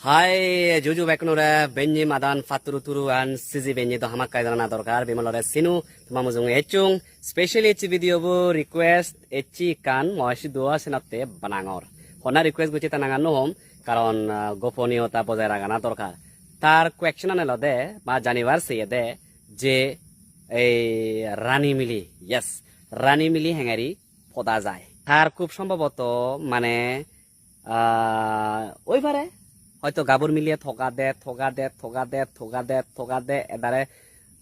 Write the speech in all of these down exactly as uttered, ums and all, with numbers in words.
Hai, juju bekkunore, benji madan patturu turu an siji benji do hamakkai janana dorkar, bimolore sinu, toma mujunge echung, specially ecche video bo request ecche ekkan mui sidu senotte banangor. Honna request gocche ta nangan no hom, karon, ah, goponiyota bojai ragana dorkar. Tar question an olode, ba janibar seyede, je ei Rani Mili, yes, Rani Mili hengeri poda jai. Tar khub sombhoboto mane, ah, oi pare, hoito gabur miliye thoga de, thoga de, thoga de, thoga de, thoga de, edare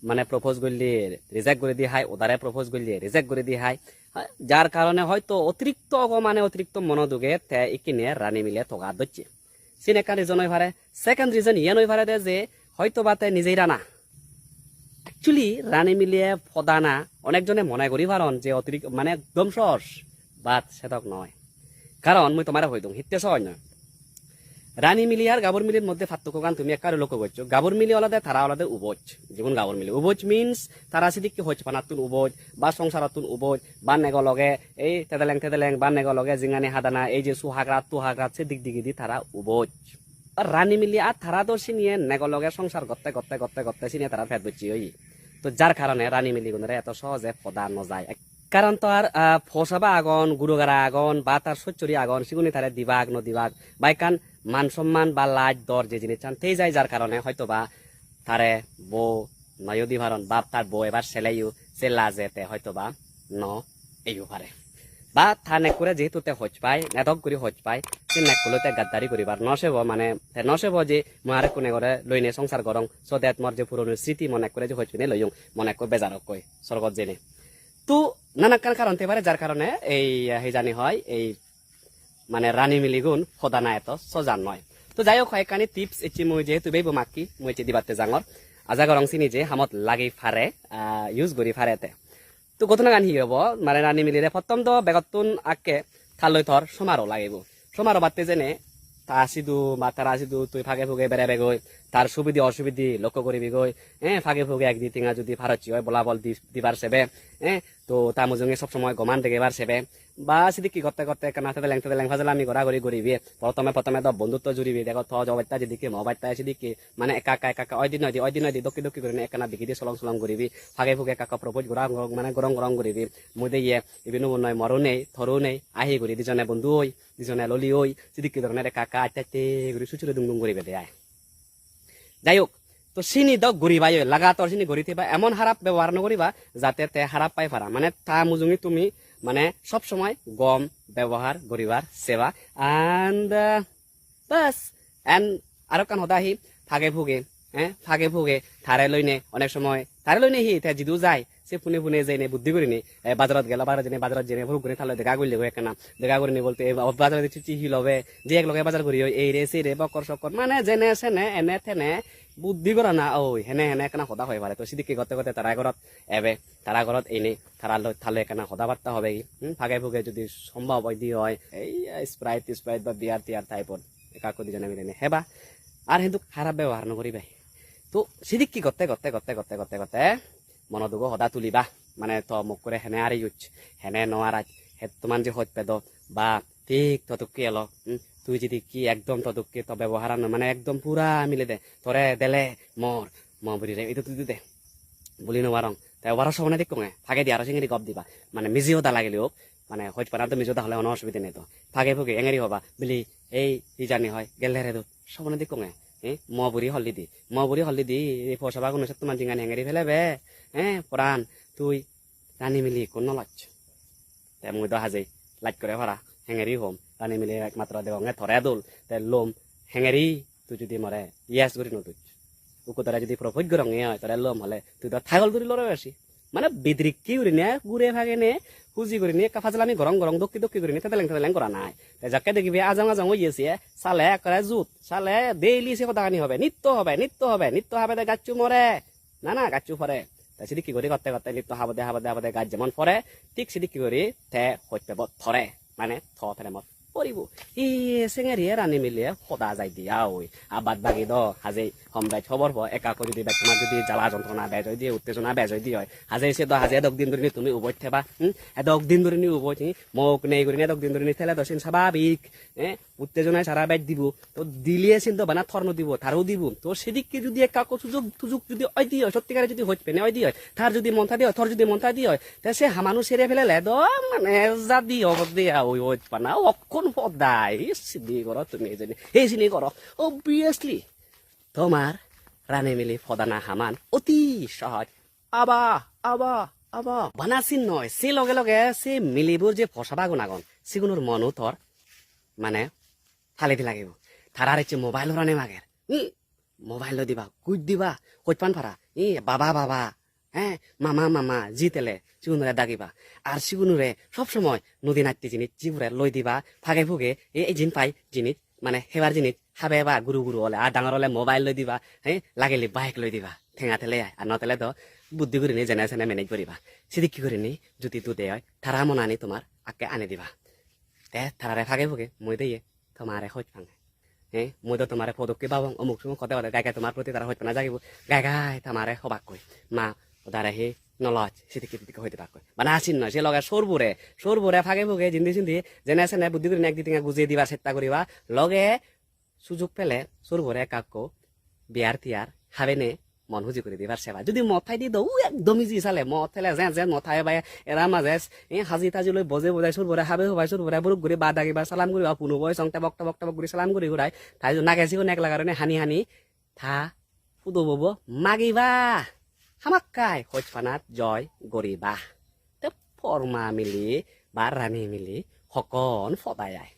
mane propose golle reject guri di hai, odare propose golle reject guri di hai. Jar karone hoito otirikto ogo mane otirikto mono duge te ikkine Rani Mile thoga docche. Sin ekkan reason oi pare. Second reason iyan oi pare de je hoito ba te nijei rana. Actually, Rani Mile podana onek jone mone guri paron je otirik-, mane ekdom sohoj, but sedok noi. Karon mui tomare hoi dung, hitte sohoj noi. Rani Mili ar gabur Milir moddhe pattokkogan tumi ekka guri lokko goccho. Gabur Mili olode tara olode uboj, jigun gabur Mili. Uboj means tara sidikke hojpanattun uboj, ba songsarottun uboj, ba nego loge ei tedeleng tedeleng, ba nego loge jingani hadana, ei je suhagrat tuhagrat se dik digedi tara uboj. Rani Mili ar tara do siniye nego loge songsar gotte, gotte, gotte, gotte siniye tara pet bocche oye. To jar karone Rani Mili gunore eto sohoje poda no jai. Ek-, karon to ar, ah, posaba agon, gurugara agon, ba tar sochchori agon, siguni tare dibak no dibak, ba ekkan man somman ba laj dor je jinissan thei jai, jar karone hoito ba tare bo noyo di paron, ba tar bo ebar seleyo, se laje te hoito ba no eyo pare. Ba ta nekkore jehetu te hoj pai, nedok guri hoj pai, se nekkuloi te gaddari guribar no sebo, mane te no sebo je mui arekkune gore loine songsar gorong, so that mor je purono sriti mo nekkore je hoj pine loyong, mo nekko bejar okkoi sorgot jene. To nanakkan karon te pare, jar karone ei, eh, hijani hoi, ei mane Rani Miligun podana eto soja noi. To jai hok, hoyekkani tips ecche mui jehetu bebo makki, mui ecche dibatte jangor. Aja gorong sini je hamot lagi pare, ah, use guri pare te. To ghotonagan hi obo? Mane Rani Milire pottom do begottun akke talloi tor somaro lagibo. Somaro batte jene ta sidu ba tara sidu tui phage phuge berebegoi, tar subidi osubidi lokko guribigoi, eh, phage phuge ek di tenga judi parocche oi bolabol di, dibar sebe, eh, to ta mujunge sob somoi goman degebar sebe, ba sidikke gotte gotte ekkana tedeleng tedeleng pajalami gora guri guribi. Prothome prothome do bondhutto juribi, dego to obosta jedikke mo obosta sidikke, mane ekka ekka ekka ekka oi din oi di, oi din oi di, dokki dokki gurinei ekkana digidi solong solong guribi. Phage phuge ekka ekka propose gora gor-, mane gorong gorong guribi. Mui de iye, ibinu bo noi, moru nei, toru nei, ahi guri dijone bondhu oi, dijone loli oi, sidikke dhoronor ekka ekka aste aste guri suchure dung dung guribe de ai. Jai hok, to sini do guribai oi, lagator sini guri theba, emon harap bebohar no guriba, jate te harap pai para. Mane ta mujungi tumi, mane sob somoi gom bebohar guribar seba. And, uh, bas, and arokkan hoda hi, phage phuge, eh, phage phuge, tare loine, onek somoi, tare loine hi, te jidu jai, se pune pune jeinei buddhi gurinei, eh, bazarot gelo, bazarot jeinei, bazarot jeinei, puruk gurinei talloi dega gurile goi ekkana. Dega gurinei bolte, eh, bazarot ecche hi lobe, je ek loge bazar guri oi, ei re, sei re, bokkor sokkor, mane jene sene, ene tene, buddhi gorana oi, hene hene ekkana hoda hoi pare. To sidikke gotte gotte tara gorot ebe, tara gorot einei, tara loi, talloi ekkana hoda batta hobe gi, hmm, phage phuge judi sombhob oi di oi, ei, eh, Sprite, Sprite ba beer tier type-or, ekka ekko dijone milinei heba, ar hintu harap bebohar no guribe. To sidikke gotte, gotte, gotte, gotte, gotte, gotte, mono dugo hoda tuliba, mane to mokkore hene ariyuj, hene no araj, hettoman je hoj pedo, ba thik to dokke elo, hmm? Tui jedikke ekdom to dokke to beboharan mane ekdom pura milede, tore dele mor, mo burire idu tudu de. Buli no parong. Te obaro sobone dekkonge, phagedi aro sengeri gop diba. Mane miji hoda lagile ok, mane hojpana to miji hoda hole hono osubide nei to. Phage phuge engeri hoba, bili ei hi jani hoi, gelle re do. Sobone dekkonge, eh, mo buri holli di. Mo buri holli di, ei posabaguno settoman jingani engeri pelebe, eh, poran, tui Rani Mili ikko no laj. Te mui do hajei laj gore para, hengeri hom. Rani Mili ekmatro degonge tore dol, te lom hengeri tui judi more yes guri no doj. Ukko tore judi propose goronge oi, tore lom hole tui do tagol duri lore besi. Mane bidrikki gurine, gure phagene, huji gurine, ekka pajlami gorong gorong, dokki dokki gurine, tedeleng tedeleng gora nai. Te jakke degibe ajong ajong oye siye, sale ekkore jut, sale daily se hodagani hobe, nitto hobe, nitto hobe, nitto habede gacchu more. Na, na, gacchu pore. Te sidikke guri gotte gotte nitto habode, habode, habode gaj jemon pore, thik sidikke guri te hoj pebo tore, mane to premot Poribo. Iye sengeri e rani mile hoda jai de oi. Abad bagi do hajei hom bej hobor po, ekka ekko judi bej tomar judi jala jontrona bej oi de, uttejona bej oi de oi. Hajei se do hajei edok din durini tumi ubot theba, hm? Edok din durini ubot, hm? Mok nei gurinei edok din durini thele do sin sababik, eh? Uttejonai sara bej dibo. To dile sin do bana tor no dibo, taro dibo. To sedikke judi ekka ekko sujog, sujog judi oi de oi, sotti gare judi hoj pene oi de oi, tar judi mon thai de oi, tor judi mon thai de oi, te se hamanu sere pelele do mane jadi obode oi, oi bana okkon podai. Sini goro tumi ejeni. He sini goro. Obviously, tomar rani mili podana haman oti sohoj. Aba, aba, aba. Bana sin noi. Se loge loge se milibur je posabagun agon, sigunor mono tor mane paledi lagibo. Tarar ecche mobile orane mager. Hm? Mobile loi diba, guj diba, hojpan para. Hm? Baba, baba. He, mama, mama, ji tele, sigunore dagiba. Ar sigunore sob somoi nodi natti jinis, jibure loi diba, phage phuge, e, ejin pai jinis, mane hebar jinis, habe heba, guru guru ole, ar dangor ole mobile loi diba, he, lagile bike loi diba, tenga tele ai, ar no tele do buddhi gurinei jene sene manage guriba. Sidikke gurinei judi dude oi, tara monani tomar akke ani diba. Te tarare phage phuge, mui de ye, tomare hoj pange. He, mui do tomare podokke babong, omuk somuk hode hode gai gai tomar proti tara hojpana jagibo, gai gai tomare hobakkoi. Ma, odare he no loj, sidikke sidikke hoi dibakkoi. Bana sin noi, se loge sorbore, sorbore phage phuge jindi sindi, jene sene buddhi gurinei ek di tenga gujei dibar chesta guriba, loge sujog pele sorbore ekka ekko beer tiar habene mon huji guri dibar seba. Judi mot thai di do, u ekdom easy sale, mot thele jen jen mot thai bai, era maje, e, haji taji loi boje boje sorbore habe hobai, sorbore buruk guri ba dagiba, salam guriba, puno boi song tebok tebok tebok guri salam guri gurai. Tai judi nage sigun ek lagarone hani hani, ta pudo bobo magiba. Hamakkai hojpanat joy guriba. Te porma mili ba rani mili hokkon podai ai.